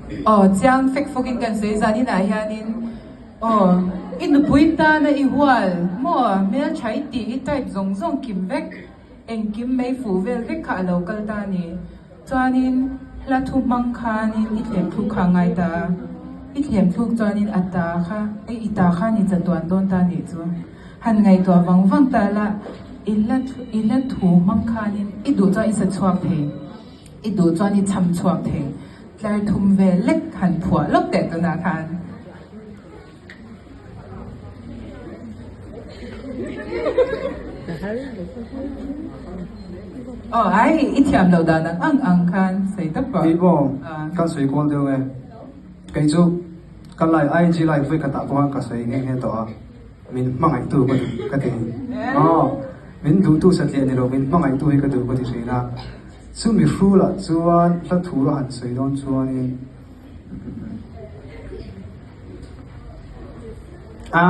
Aw, chiang fek fawkin kan sawi zan inah hianin aw, i nupui tana i hual maw hmeltha i tih i type zawng zawng kim vek, engkim mei fuh vel vek kha a lo kal ta a ni. Chuanin hla thu hmang khanin i thlem thluk kha a ngai ta a, i thlem thluk chuanin a ta kha, i ta khan i chatuan dawn ta a nih chu. Han ngaihtuah vang vang ta la, i hla i hla thu hmang khanin i duh chuan i sa chhuak thei, i duh chuan i cham chhuak thei, tlar thum vel lek han phuah lawk teh tunah khan. Aw ai, i thiam loh dan ang ang ang khan sawi tawp rawh. Kei pawh kan sawi kual deuh e. Kei chu ka live IG live vawi khatah pawh khan ka sawi nghe nghe tawh a, min hmangaihtu ka duh ka ti. Aw, min duhtu satliah ni lo min hmangaihtu hi ka duh ka ti thin a. Chumi hrulah chuan hla thu a han sawi dawn chuanin. A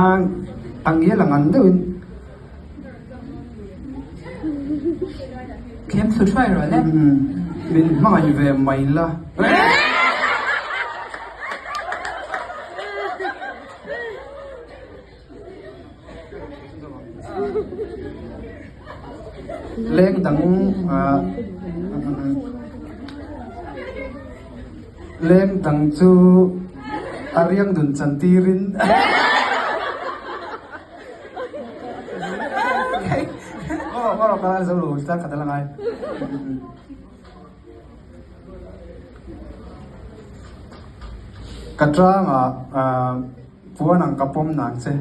a ngial ang an deuhin. Thlem thlu thuai rawh le. Min hmangaih ve mai la. Leng dang leng dang chu a riang dun chan tirin Ka tangah puan ang ka pawm nang che.